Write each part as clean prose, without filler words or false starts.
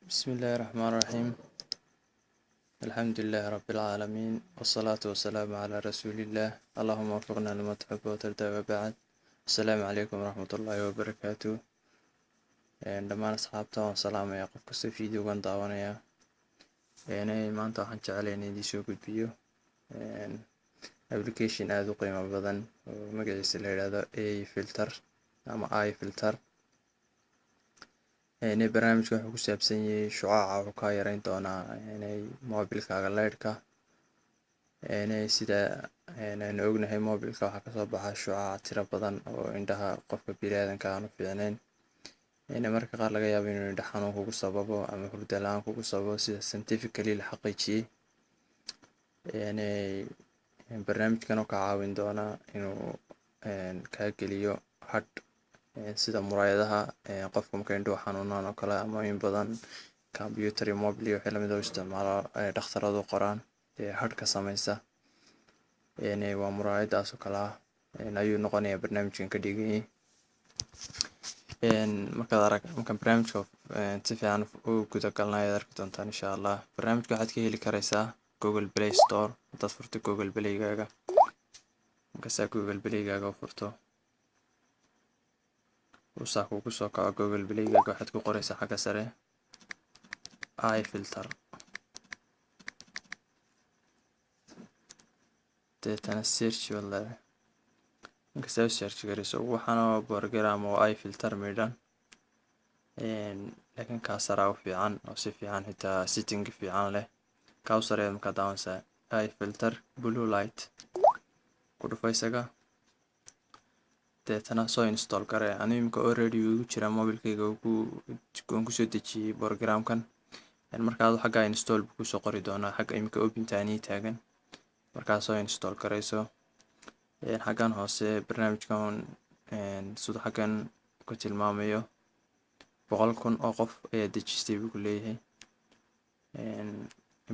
بسم الله الرحمن الرحيم، الحمد لله رب العالمين، والصلاة والسلام على رسول الله. اللهم وفقنا لما تحب وترضى، وبعد، السلام عليكم ورحمة الله وبركاته. Dhammaan asxaabta waan salaamaya, qof kasta videogan daawanaya. Maanta waxaan jeclay in idiin soo gudbiyo application aada u qiimo badan oo magaciisa la yidhaahdo A Filter ama I Filter. Barnaamijka wuxuu ku saabsan yahay shucaaca. Wuxuu kaa yareyn doonaa mobilkaaga leydhka. Sida aynu ognahay, mobilka waxaa kasoo baxa shucaaca tiro badan oo indhaha qofka biniaadanka aan u fiicnayn. Mararka qaar laga yaabo inuu indha xanuun kugu sababo ama hurdo la-aan kugu sababo, sida scientifically la xaqiijiyey. Barnaamijkan oo kaa caawin doonaa inuu kaa geliyo hadh sida muraayadaha qofka marka indhuhu xanuunaan oo kale, ama in badan computer iyo mobile iyo wixii lamid ah u isticmaalo, dhakhtaradu qoraan ee hadhka sameysa. Waa muraayadaas oo kale ah ayuu noqonayaa barnaamijkan ka dhiganyay. Markaad arag, markaan barnaamijka si fiican u guda galna ayaad arki doontaan, insha Allah. Barnaamijka waxaad ka heli kareysaa Google Play Store. Haddaad furto Google Playgaaga, markaasaa Google Playgaaga u furto, uu kugu soo kaco Google Playgaaga, waxaad ku qoreysaa xagga sare I Filter, deetana search baad leedahay. Markasaa u search gareyso, waxaana program oo I Filter midhan, laakiin kaa saraa u fiican oo si fiican xitaa setting fiican leh. Kaa u sareeya markaa daawanaysaa, I Filter Blue Light, ku dhufo isaga, deetana soo install garee. Anigu imika already wuu igu jiraa mobilkayga, waan kusoo dejiyey programkan. Marka adu xaggaa install buu kusoo qori doonaa, xagga imika open-taanii taagan. Markaa soo install gareyso, xaggan hoose barnaamijkan siduu xaggan ku tilmaamayo, 100,000 oo qof ayaa dejistay buu ku leeyahay.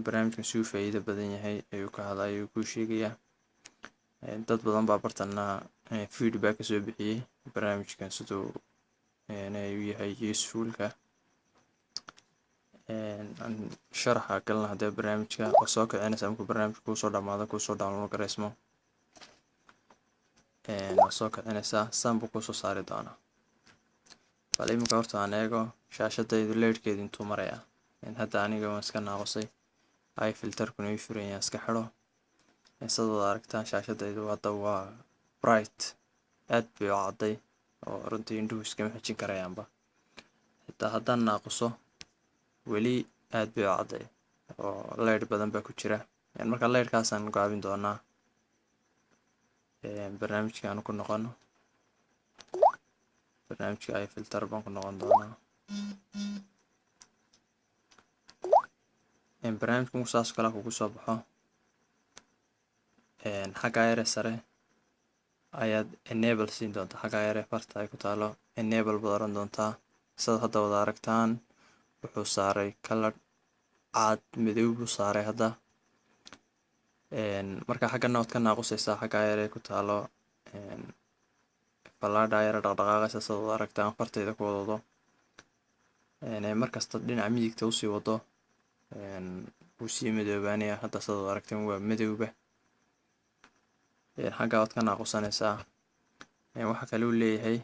Barnaamijkan siduu faa'iido badan yahay ayuu ka hadla, ayuu kuu sheegayaa. Dad badan baa bartana feedback kasoo bixiyey barnaamijkan siduu u yahay usefulka. Sharaxa galna haddee barnaamijka. Waa soo kicinaysaa. Markuu barnaamijka kuusoo dhamaado, kuusoo download gareysmo, waa soo kicinaysaa, saan buu kuusoo saari doonaa. Bal iminka horta aan eego shaashadaydu leydhkeedu intuu marayaa. Hadda aniga waan iska naaqusay, I Filterkuna ii furan yahay, iska xidho. Sidaad aragtaan, shaashadaydu hadda waa bright, aad bay u cadday oo runtii indhuhu iskama xejin karayaanba. Xitaa haddaan naaquso, weli aad bay u cadday oo leydh badan baa ku jira. Marka leydhkaasaan gaabin doonaa. Barnaamijka aan ku noqono, barnaamijka I Filter baan ku noqon doonaa. Barnaamijka marku saas oo kale kugu soo baxo, xagga yare sare ayaad enable siin doontaa. Xagga yare farta ay ku taalo enable baad oran doontaa. Sidaad hadda wada aragtaan, wuxuu saaray color cad, madow buu saaray hadda. Marka xaggana waad ka naaqusaysaa, xagga yare ku taalo fallaadha yare dhaqdhaqaaqaysa. Sidaad wada aragtaan, fartayda ku wadado, markasta dhinaca midigta usii wado, wuu sii madoobaanaya. Hadda sidaad wada aragtaan waa madowba. Xagga waad ka naaqusanaysaa. Waxa kale uu leeyahay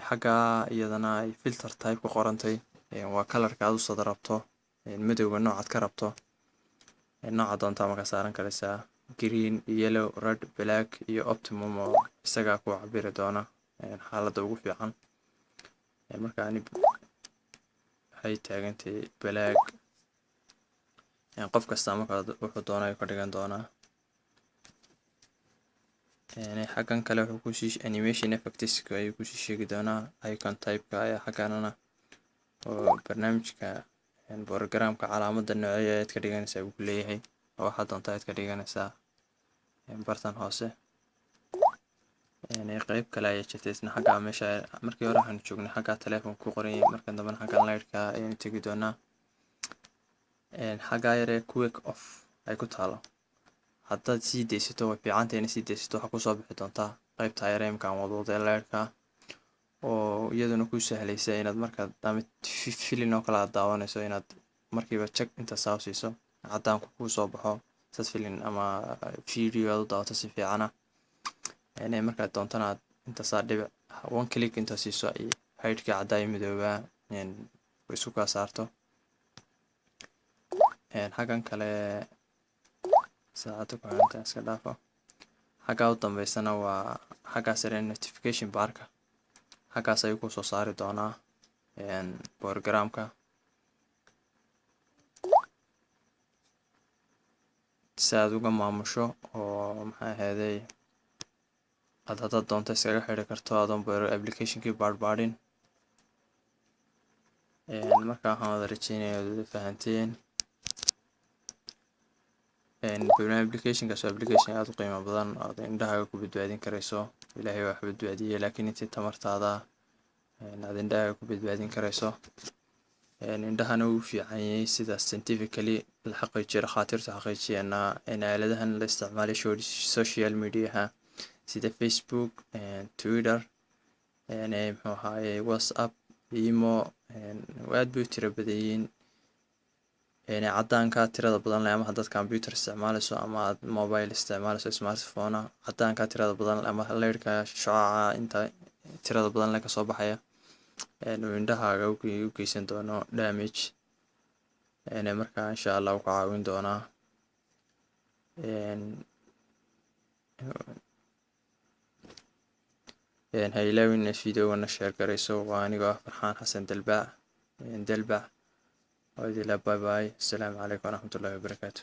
xagga iyadana ay filter type ku qorantay, waa colorka aad usada rabto, madowga noocaad ka rabto. Nooca doontaa markaa saaran karaysaa: green, yellow, red, black iyo optimum, oo isagaa ku cabiri doona xaaladda ugu fiican. Marka ani waxay taagantay black. Qof kasta marka wuxuu doona ayuu ka dhigan doonaa. Xaggan kale wuxuu kusii animation effects ayuu kusii sheegi doonaa. Icon type-ka ayaa xagganana oo barnaamijka programka calaamadda noocyo ayaad ka dhiganaysaa buu ku leeyahay, oo waxaad doontaa ayaad ka dhiganaysaa bartan hoose. Qeyb kale ayaa jirta isna xagga meesha. Markii hore waxaanu joognay xagga telefonka ku qoran yahay, markan dambena xaggan leydhka ayaynu tegi doonaa. Xagga yare quick off ay ku taalo, haddaad sii deysato, way fiicantay inay sii deysato. Waxaa kusoo bixi doontaa qeybta yare imkaan wadwada leydhka. Oo iyaduna kuu sahlaysa inaad markaad ama filin oo kale aad daawanayso, inaad markiiba jag inta saa u siiso, caddaanku kuu soo baxo, saad filin ama video aad u daawato si fiicana. Markaad doontana aad inta saa dhibic one click inta siiso, ay hidekii caddaa iyo midoobaa isku kaa saarto. Xaggan kale saacadda ku xiranta iska dhaafo. Xaggaa u dambeysana waa xaggaa sare, notification barka. Xaggaas ayuu kusoo saari doonaa programka si aad uga maamusho, oo maxay ahayday, aad haddaad doonto iskaga xiri karto adoon applicationkii baadhbaadhin. Marka waxaan wada rajeynaya aad wada fahanteen. Applicationkaas waa application aad u qiimo badan oo aad indhahaaga ku badbaadin karayso. Ilaahay waa wax badbaadiyey, laakiin intii tamartaada aad indhahaaga ku badbaadin karayso. Indhahana wuu fiican yahay, sida scientifically la xaqiijiyo, dhakhaatiirtu xaqiijiyeena, in aaladahan la isticmaalay social mediaha sida Facebook, Twitter, muxuu ahaaye, WhatsApp, Imo, aad bay u tiro badan yihiin. Caddaanka tirada badan leh, ama haddaad computer isticmaalayso ama aad mobile isticmaalayso, smartphone, caddaanka tirada badan ama leyrhka shucaaca inta tirada badan leh kasoo baxaya, uu indhahaaga u geysan doono damage. Marka insha Allah wuu ku caawin doonaa. Ha ilaawin inaad videogana share garayso. Waa anigoo ah Farxaan Xasan Dalbac Dalbac oo idila. Bye bye, asalaamu calaykum waraxmatullahi wabarakaatu.